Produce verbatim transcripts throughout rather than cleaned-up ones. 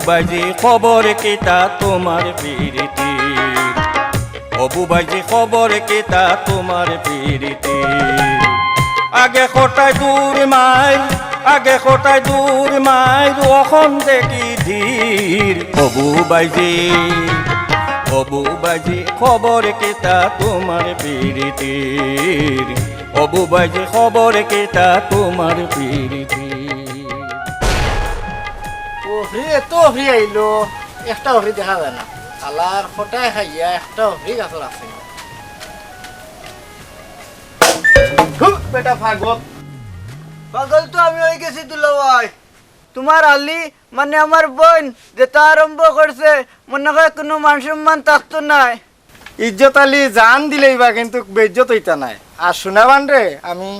ভাইজি খবর কিতা তোমার পিরিতির? অবু ভাইজি খবর কিতা তোমার পিরিতির? আগে কটায় দূর মাইল, আগে কটায় দূর মাইল, অখন দেখি ধীর। অবু ভাইজি, অবু ভাইজি খবর কিতা তোমার পিরিতির? অবু ভাইজি খবর কিতা তোমার পিরিতির? ওরে, এত ওফরি আইলো, একটা ওফরি দেখা যায় না। আলার ফটায় খাইয়া একটা ওফরি গাছর আছে না। ধুর, বেটা পাগল। পাগল তো আমি অই গেছি দুলাভাই। তোমার আলী, মানে আমার বইন, যেটা আরম্ভ করছে, মনে হয় কোনো মান সম্মান থাকতো নায়। ইজ্জত আলী জান দিলেই বা কিন্তু বেইজ্জত অইতা নায়। আর সোনাবানরে আমি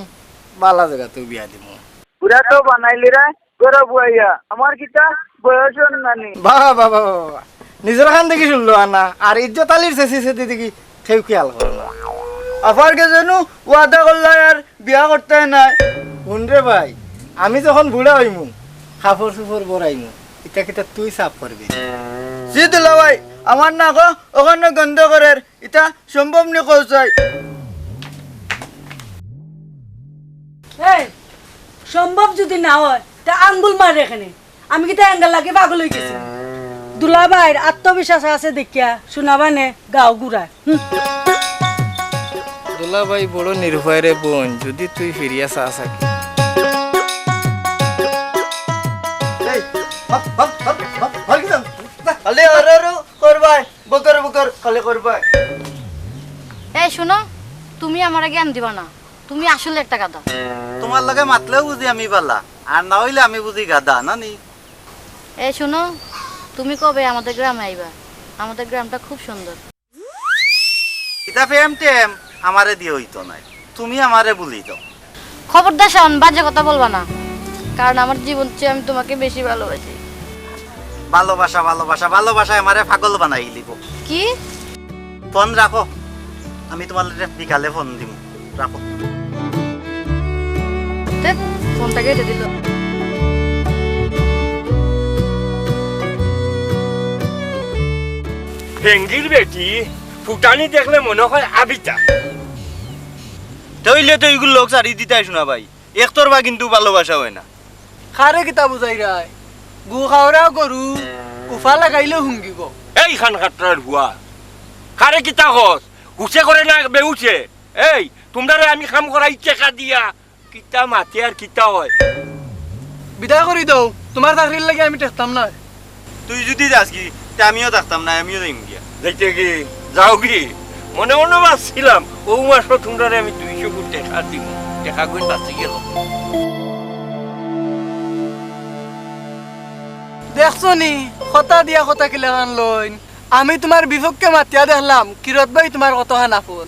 বালা জাগাত বিয়া দিমু। বুড়া তো বানাইলি রে, গরব হইয়া। আমার কিতা বয়স নানি? বাহ, বাহ, বাহ, বাহ, বাহ। নিজর খান দেখি শুনলো আনা, আর ইজ্জত আলীর চেঁচি চেঁচি দেখি কেউ খেয়াল করে না। আফার কে যেন ওয়াদা করলাই আর বিয়া করতে নাই। হুন রে ভাই, আমি যখন বুড়া হইমু, কাপড় চুপড় বড়াইমু, ইটা কিতা তুই সাফ করবি? জি দুলাভাই, আমার না গো, ওখানে গন্ধ করের, ইটা সম্ভব নি কৌশাই। এই, সম্ভব যদি না হয়, তা আঙ্গুল মার এখানে। আমি কিতা এঙ্গার লাগি পাগল অই গেছি? দুলাভাইর আত্মবিশ্বাস আছে দেখিয়া সোনাবানে গাও ঘুরায়। হুম। দুলাভাই বড় নিরুপায় রে বইন, যদি তুই ফিরিয়া চাস আগে। এই, hop, hop, hop, hop, hop, কি জান? খালি অররু করবায়, বকর বকর খালি করবায়। এই শুনো, তুমি আমারে জ্ঞান দিবা না, তুমি আসলে একটা গাধা। তোমার লগে মাতলেও বুঝি আমি বালা, আর না অইলে আমি বুঝি গাধা, না নি? এই শুনো, তুমি কবে আমাদের গ্রামে আইবা? আমাদের গ্রামটা খুব সুন্দর। ইতা প্রেম টেম আমারে দিয়া অইতো নায়, তুমি আমারে ভুলি যাও। খবরদার শাওন, বাজে কথা বলবা না, কারণ আমার জীবন চেয়ে আমি তোমাকে বেশি ভালোবাসি। ভালোবাসা, ভালোবাসা, ভালোবাসায় আমারে পাগল বানাইলিবো। কি? ফোন রাখো, আমি তোমার বিকালে ফোন দিমু। রাখো। ধ্যাৎ, ফোনটা কেটে দিল। ভেঙ্গির বেটি, ফুটানি দেখলে মনে হয় আবিতা। তে অইলে তো ইগুর লগ ছাড়ি দিতায় সোনা ভাই, একতরফা কিন্তু ভালোবাসা হয় না। কারে কিতা বুঝাইরায়? গু খাওরা গরু, উফা লাগাইলে হুঙ্গিব। এই খান খাটরার হুয়া, কারে কিতা কস? হুশে করে না বেহুশে? এই, তুমরারে আমি কাম করাই টেকা দিয়া, কিতা মাতে আর কিতা হয়? বিদায় করি দেও, তোমার চাকরির লাগি আমি ঠেকতাম না। তুই যদি যাস কি, তে আমিও থাকতাম না, আমিও যাইমু গিয়া। যাইতে কি, যাও কি? মনে মনে ভাবছিলাম, অউ মাসো তুমরারে আমি দুইশো কোটি টেকা দিমু, টেকা কইন বাঁচি গেল। দেখছো নি, কথা দিয়া কথা কিলাখান লইন। আমি তোমার বিপক্ষে মাতিয়া দেখলাম, কিরত ভাই তোমার কতখান আপন।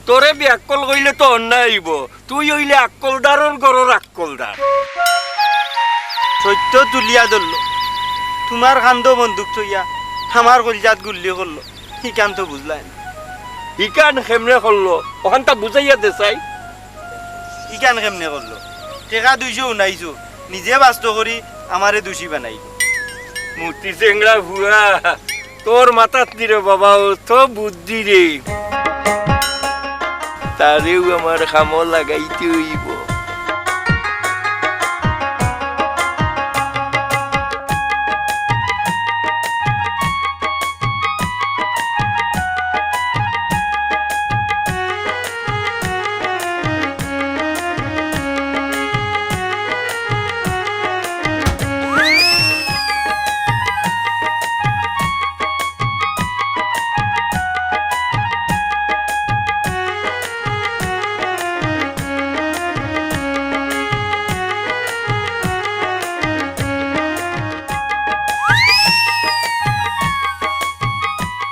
তোরে বেআক্কল কইলে তো অন্যায় অইবো, তুই অইলে আক্কলদারর ঘরর আক্কলদার। সত্য তুলিয়া ধরলো, তোমার কান্দো বন্দুক থইয়া আমার কইলজাত গুল্লি করলো, হিকান তো বুঝলায় না। হিকান কেমনে করলো, অখানতা বুঝাইয়া দে চাই। হিকান কেমনে করলো? টেকা দুইশো উনাইছো, নিজে বাস্ত করি আমারে দোষী বানাইলো। মুতি চেংড়া ফুয়া, তোর মাথাত নি রে বাবা, অত বুদ্ধি রে। তারেও আমার কামো লাগাইতে অইবো।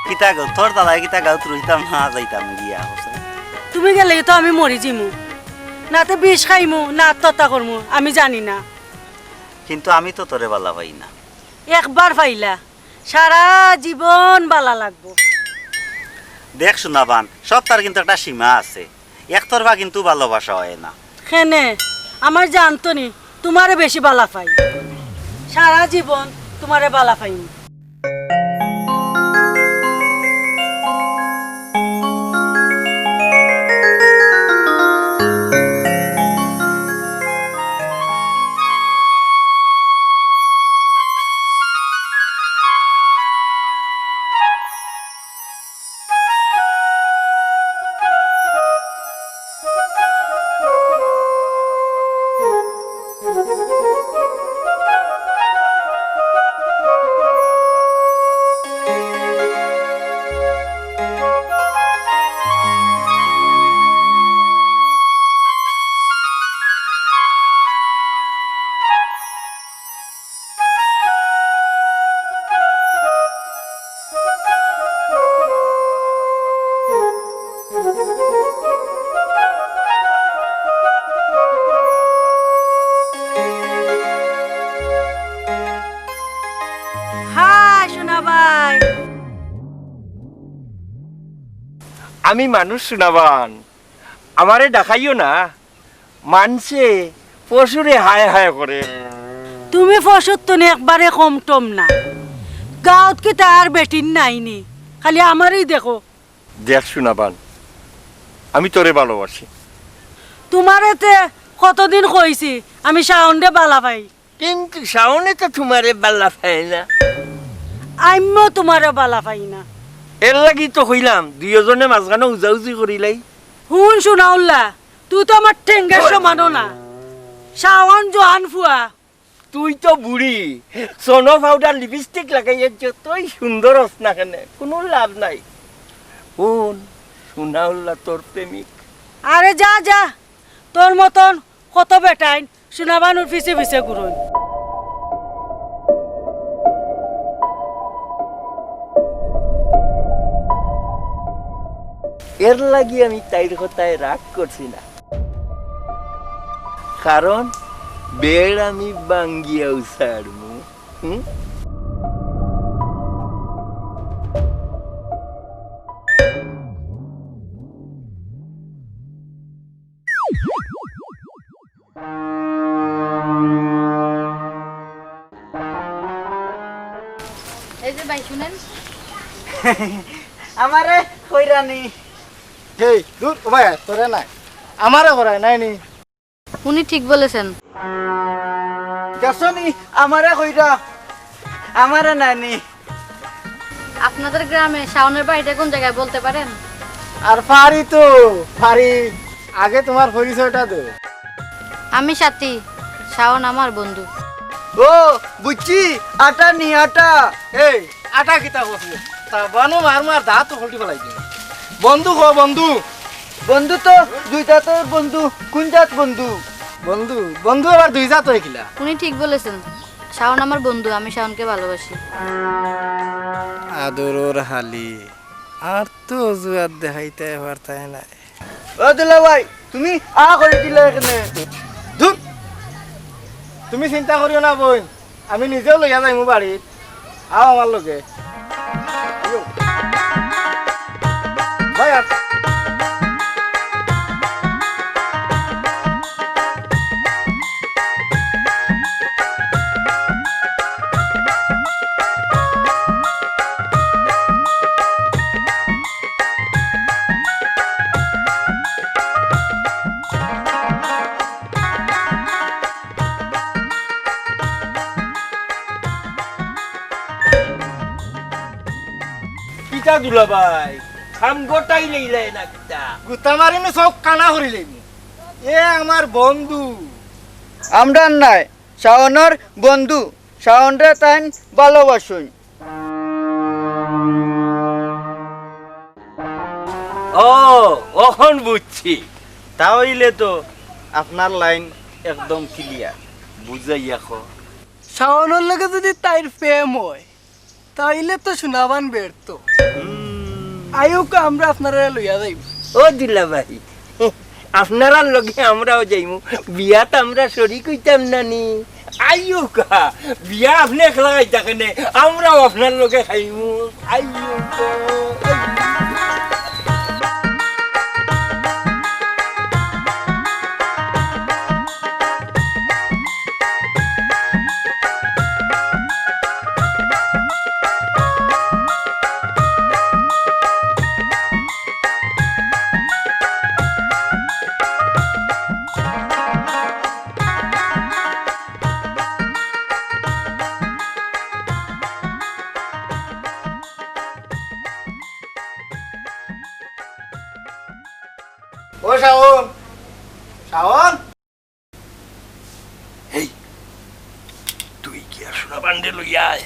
কিতা গো, তোর দাদায় কিতা গাউত রইতাম না, যাইতাম গিয়া, হোসেন? তুমি গেলে তো আমি মরি যিমু, নাতে বিষ খাইমু না আত্মহত্যা করমু, আমি জানি না। কিন্তু আমি তো তোরে বালা পাই না। একবার পাইলা, সারা জীবন বালা লাগবো। দেখ সোনাবান, সবতার কিন্তু একটা সীমা আছে। একতরফা কিন্তু ভালোবাসা হয় না। কেনে? আমার জানতো নি, তোমারে বেশি বালা পাই। সারা জীবন তুমারে বালা পাইমু। হায় সোনা ভাই। আমি মানুষ সোনাবান, আমারে ডাকাইও না। মানষে পশুরে হায় হায় করে। তুমি পশুর তনে একবারে কম টম না। গাঁওত কিতা আর বেটিন নাই নি? খালি আমারেই দেখো। দেখ সোনাবান, আমি তোরে ভালোবাসি। তুমারে তে কতদিন কইছি আমি শাওনরে বালা পাই। কিন্তু শাওনে তো তুমারে বালা পায় না। আমিও তুমারে বালা পাই না। এর লাগি তো কইলাম, দুইওজনে মাঝখানো উজাউজি করিলাই। হুন সোনাউল্লা, তুই তো আমার ঠেঙ্গের সমানও না। শাওন জোয়ান ফুয়া। তুই তো বুড়ি, সোনো পাউডার লিপস্টিক লাগাইয়া যতই সুন্দর অস না কেনে, কুনু লাভ নাই। হুন, সোনাউল্লা তোর প্রেমিক। আরে যা, যা, তোর মতন কত বেটাইন সোনাবানুর পিছে পিছে ঘুরইন। এর লাগি আমি তাইর কথায় রাগ করছি না, কারণ বেড় আমি ভাঙ্গিয়াউ ছাড়মু। হুম? এই যে ভাই, শুনেন। আমারে কইরানি। হেই, দূর, ও ভাই, তোরে নাই। আমারে করায় নাই নি। উনি ঠিক বলেছেন। গেছো নি? আমারে কইরা। আমারে নাই নি। আপনাদের গ্রামে শাওনের বাড়িটা কোন জায়গায় বলতে পারেন? আর পারি তো, পারি। আগে তোমার পরিচয়টা দেও। আমি সাথী, শাওন আমার বন্ধু। ও, বুঝছি, আটা নি আটা। এই, আটা কিতা কছে? তা বানো মার মার দাঁত তো ফল্টি ফেলাই দিন। বন্ধু কো বন্ধু। বন্ধু তো দুই জাতর বন্ধু। কোন জাত বন্ধু? বন্ধু, বন্ধু আবার দুই জাত হয় কিলা? উনি ঠিক বলেছেন। শাওন আমার বন্ধু, আমি শাওনকে ভালোবাসি। আদরর হালি, আর তো অজুহাত দেখাইতে পারতায় না। ও দুলা ভাই, তুমি আ করি দিলে এখানে। ধুর, তুমি চিন্তা করিও না বইন, আমি নিজেও লইয়া যাইমু বাড়িত। আও আমার লগে। আইও। ভাই, আর কিতা দুলাভাই, কাম গোটাই লইলে না কিতা? গুতা মারিমু, চউখ কানা করি লইমু। এ আমার বন্ধু। আমরার নায়, শাওনর বন্ধু। শাওনরে তাইন ভালোবাসইন। ও, অখন বুঝছি। তা অইলে তো আপনার লাইন একদম ক্লিয়ার। বুঝাইয়া ক। শাওনর লগে যদি তাইর প্রেম অয়, তাইলে তো সোনাবান ব্যর্থ। হুম। আইউক্কা, আমরা আপনারারে লইয়া যাইমু। ও দুলাভাই, আপনারার লগে আমরাও যাইমু। বিয়াত আমরা শরিক অইতাম না নি? আইউক্কা, বিয়া আপনে একলা খাইতা কেনে, আমরাও আপনার লগে খাইমু। আইউক্কা, আইউক্কা। ও শাওন, শাওন। এই, তুই গিয়া সোনা ভান্ডে লইয়া আয়।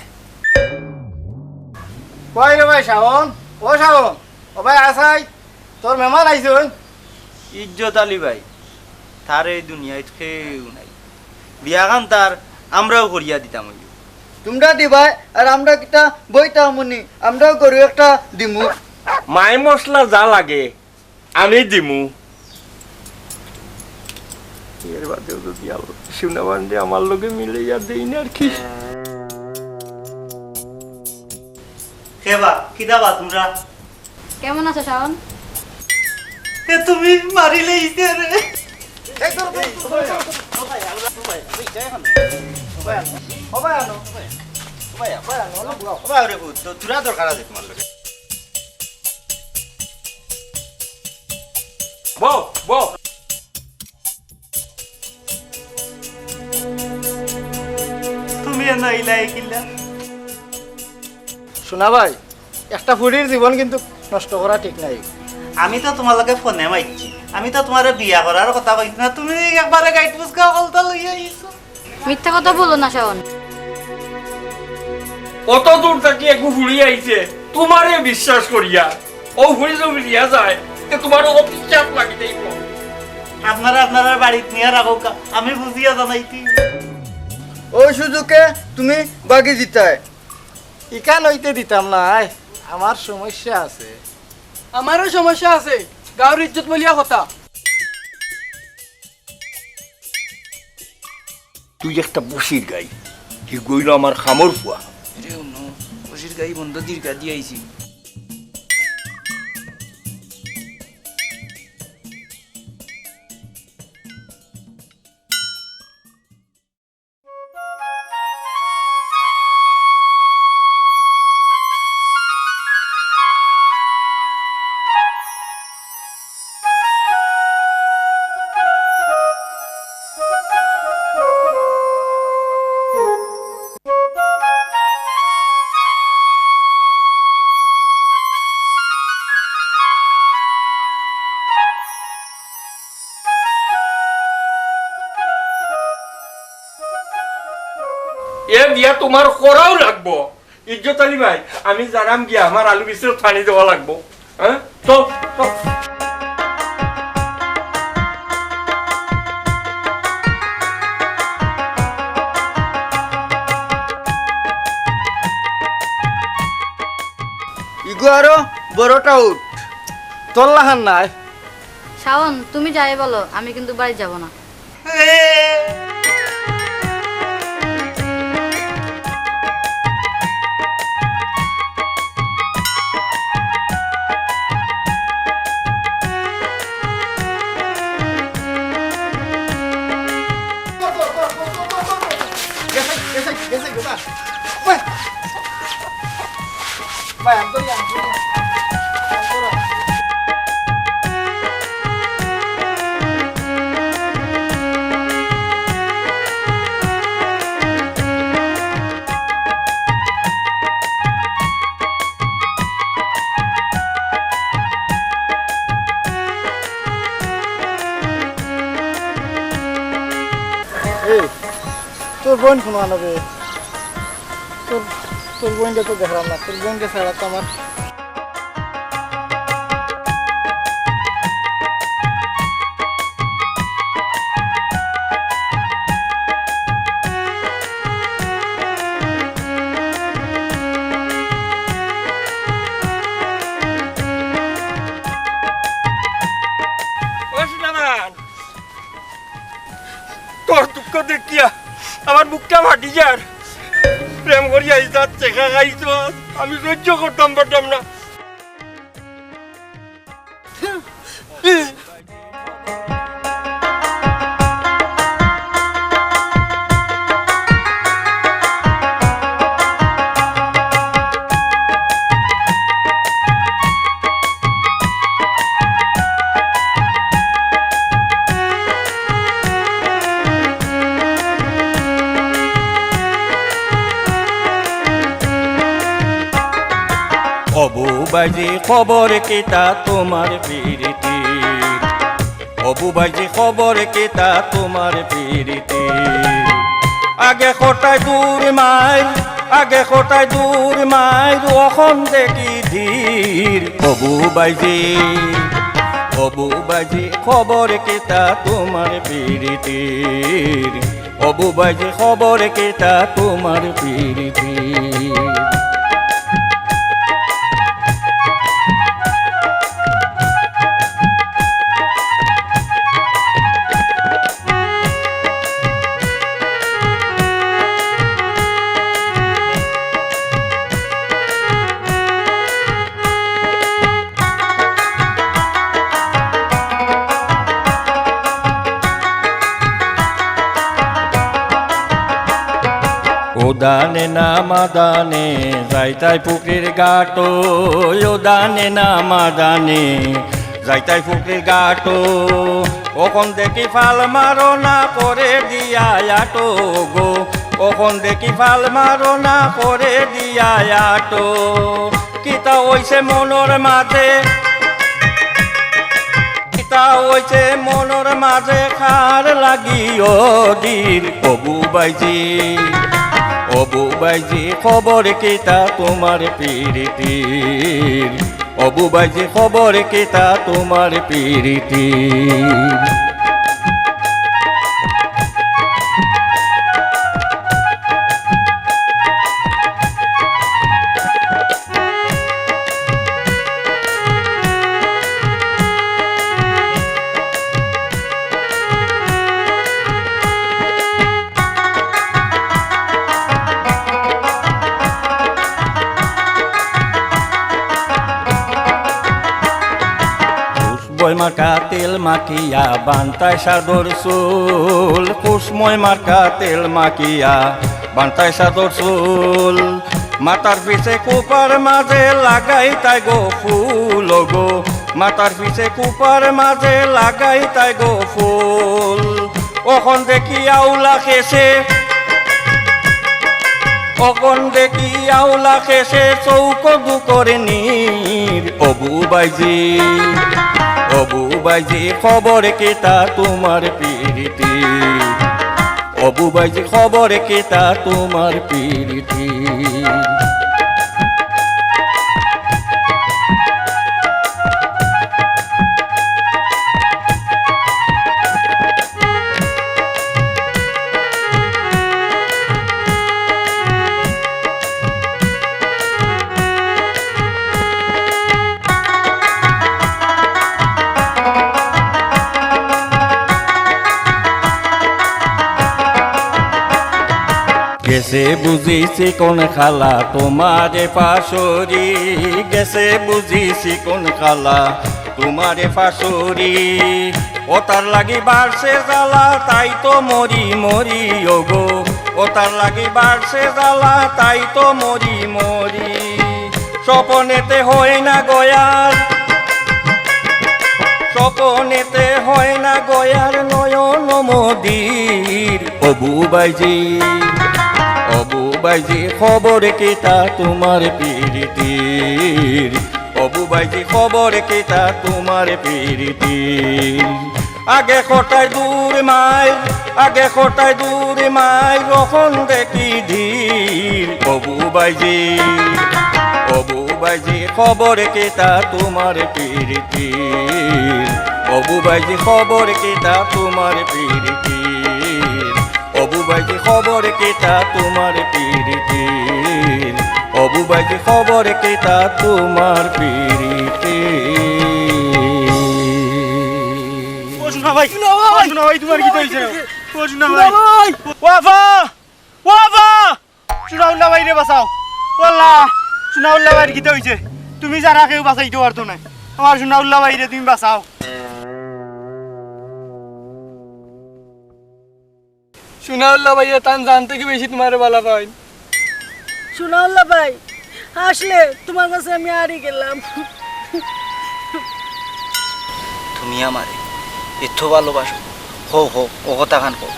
কই রে ভাই শাওন? ও শাওন, ও ভাই আছাই, তোর মেহমান আইছইন। ইজ্জত আলী ভাই, তার এই দুনিয়াত কেউ নাই। বিয়াখান তার আমরাও করিয়া দিতাম অইবো। তুমরা দিবায়, আর আমরা কিতা বইতাম নি? আমরাও গরু একটা দিমু। মাই মশলা যা লাগে, আমি দিমু। এর বাদেও যদি আল্লাহ সোনা ভান্ডে আমার লগে মিলাইয়া দেইন আর কি। কে বা, কিতা বা তুমরা? কেমন আছো শাওন? এ তুমি মারিলে ইতে রে। এই ধরো, ধরো, ধরো, ধরো। ও ভাই আনো। ও ভাই আনো। ও ভাই আনো, অনো বও। ও ভাই রে, তোরা দরকার আছে তুমার লগে। বও, বও। তুমি এনো আইলায় কিলা? সোনা ভাই, একটা ফুড়ির জীবন কিন্তু নষ্ট করা ঠিক নায়। আমি তো তুমার লগে ফোনে মাতছি, আমি তো তুমারে বিয়া করার কথা কইছি না, তুমি একবারে গাইট ফুসকা হকলতা লইয়া আইছো। মিথ্যা কথা বলো না, শাওন। অত দূর থাকি এগু ফুড়ি আইছে, তুমারে বিশ্বাস করিয়া। অউ ফুড়ি যদি ফিরিয়া যায়, তে তুমার অভিশাপ লাগি যাইবো। আপনারা আপনারার বাড়িত নিয়া রাখউক্কা, আমি বুঝিয়া জানাইছি। অউ সুযোগে তুমি ভাগি যিতায়। ইখান অইতে দিতাম নায়, আমার সমস্যা আছে। আমারও সমস্যা আছে, গাউর ইজ্জত বলিয়া কথা। তুই একটা বসির গাই, হি অইলো আমার কামর ফুয়া। আরে হুনো, বসির গাই বন্ধ দীর্ঘা দিয়া আইছি। এ বিয়া তুমার করাউ লাগবো। ইজ্জত আলী ভাই, আমি যাইরাম গিয়া, আমার আলু বিচরত পানি দেওয়া লাগবো। হ্যাঁ? চল, চল। ইগু আরো বড়টা উঠ, তোর লাখান নায়। শাওন, তুমি যাই বলো, আমি কিন্তু বাড়ি যাব না। এই, তোর বইন কুনো আনবে? তোর, তোর বইনরে তো দেখলাম না, তোর বইনরে ছাড়া তো আমার ও সুলেমান, তোর দুঃখ দেখিয়া আমার বুকটা ফাটি যার। প্রেম করিয়া ইজাত টেকা খাইছস, আমি সহ্য করতাম পারতাম না। অবু বাইজি খবর কিতা তোমার পিরিতি? অবু বাইজি, খবর কিতা তুমার পিরিতি? আগে কটায় দূর মাইর, আগে কটায় দূর মাইর, অখন দেখি ধীর। অবু বাইজি, অবু বাইজি, খবর কিতা তুমার পিরিতির? অবু বাইজি, খবর কিতা তুমার পিরিতির? ও দানে না মাদানে, যাইতায় পুকুরির ঘাটো। ও দানে না মাদানে, যাইতায় পুকুরির ঘাটো। অখন দেখি ফাল মারো না করে দিয়া আটো গো। অখন দেখি ফাল মারো না করে দিয়া আটো। কিতা অইছে মনর মাঝে, কিতা অইছে মনর মাঝে, কার লাগি অধীর? অবু বাইজি, অবু বাইজি, খবর কিতা তুমার পিরিতির? অবু বাইজি, খবর কিতা তুমার পিরিতির? খুশবই মার্কা তেল মাখিয়া বান্তায় সাদর চুল, খুশময় মার্কা তেল মাখিয়া বান্তায় সাদর চুল। মাথার পিছে কুপার মাঝে লাগাইতায় গো ফুল গো, মাথার পিছে কুপার মাঝে লাগাইতায় গো ফুল। অখন দেখি আউলা খেছে, অখন দেখি আউলা খেছে, চউখো দুকর নীর। অবু বাইজি, অবু বাইজি, খবর কিতা তুমার পিরিতির? অবু বাইজি, খবর কিতা তুমার পিরিতির? গেছে বুঝি চিকন কালা তুমারে পাসুরি, গেছে বুঝি চিকন কালা তুমারে পাসুরি। অতার লাগি বাড়ছে জ্বালা, তাই তো মরি মরি ওগো। অতার লাগি বাড়ছে জ্বালা, তাই তো মরি মরি। স্বপনেতে হয় না গয়ার, স্বপনেতে হয় না গয়ার নয়ন মদির। অবু বাইজি, অবু বাইজি, খবর কিতা তুমার পিরিতির? অবু বাইজি, খবর কিতা তুমার পিরিতির? আগে কটায় দূর মাইর, আগে কটায় দূর মাইর, অখন দেখি ধীর। অবু বাইজি, অবু বাইজি, খবর কিতা তুমার পিরিতির? অবু বাইজি, খবর কিতা তুমার পিরিতির? অবু বাইজি, খবর কিতা তুমার পিরিতির? অবু বাইজি, খবর কিতা তুমার পিরিতির? ও সোনা ভাই, সোনা ভাই। ও সোনা ভাই, তুমার কিতা অইছে? ও সোনা ভাই। ও আফা! ও আফা! সোনাউল্লা ভাইরে বাঁচাও। ও আল্লাহ, সোনাউল্লা ভাইর কিতা অইছে? তুমি ছাড়া কেউ বাঁচাইতো পারতো নায়। আমার সোনাউল্লা ভাইরে তুমি বাঁচাও। সোনাউল্লা ভাইয়ে তান জান থাকি বেশি তুমারে ভালা পাইন। সোনাউল্লা ভাই, আসলে তুমার গেছে আমি হারি গেলাম। তুমি আমারে এত ভালোবাসো? কও, কও, অউ কথাখান কও।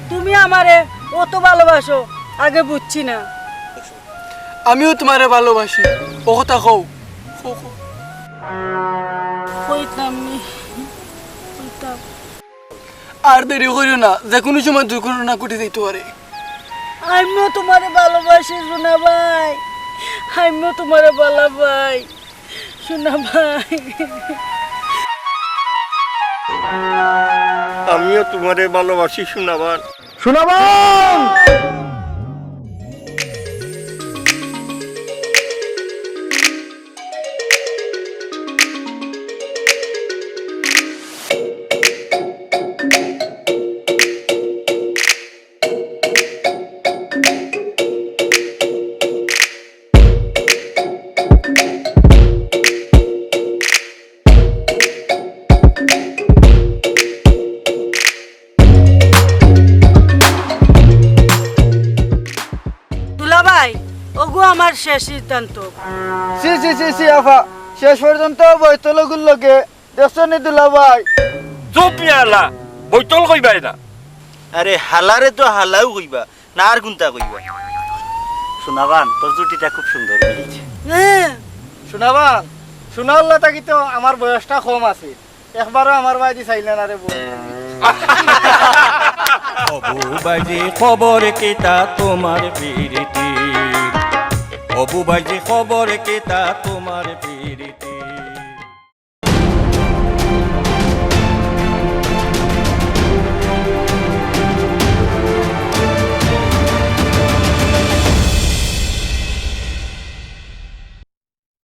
তুমি আমারে অত ভালোবাসো, আগে বুঝছি না। আমিও তুমারে ভালোবাসি, অউ কথা কও। কও, কও। কইতাম নি। আর দেরি করিও না, যে কুনু সময় দুর্ঘটনা ঘটি যাইতো পারে। আমিও তুমারে ভালোবাসি সোনা ভাই, আমিও তুমারে ভালোবাসি সোনা ভাই। আমিও তুমারে ভালোবাসি সোনাবান। সোনাবান! দুলাভাই, অগু আমার শেষ সিদ্ধান্ত। ছি, ছি, ছি, ছি, আফা, শেষ পর্যন্ত বৈতলগুর লগে দেখছো নি দুলাভাই? চুপ মিয়া হালা, বৈতল কইবায় না। আরে হালারে তো হালাউ কইবা, না আর কুনতা কইবা? সোনাবান, তোর জুটিটা খুব সুন্দর মিলছে। সোনাবান, সোনাল্লা থাকি তো আমার বয়সটা কম আছে, একবারও আমার বায়দি চাইলা না রে বউ। অবু বাইজি খবর কিতা তুমার পিরিতি? অবু বাইজি খবর কিতা তুমার পিরিতি?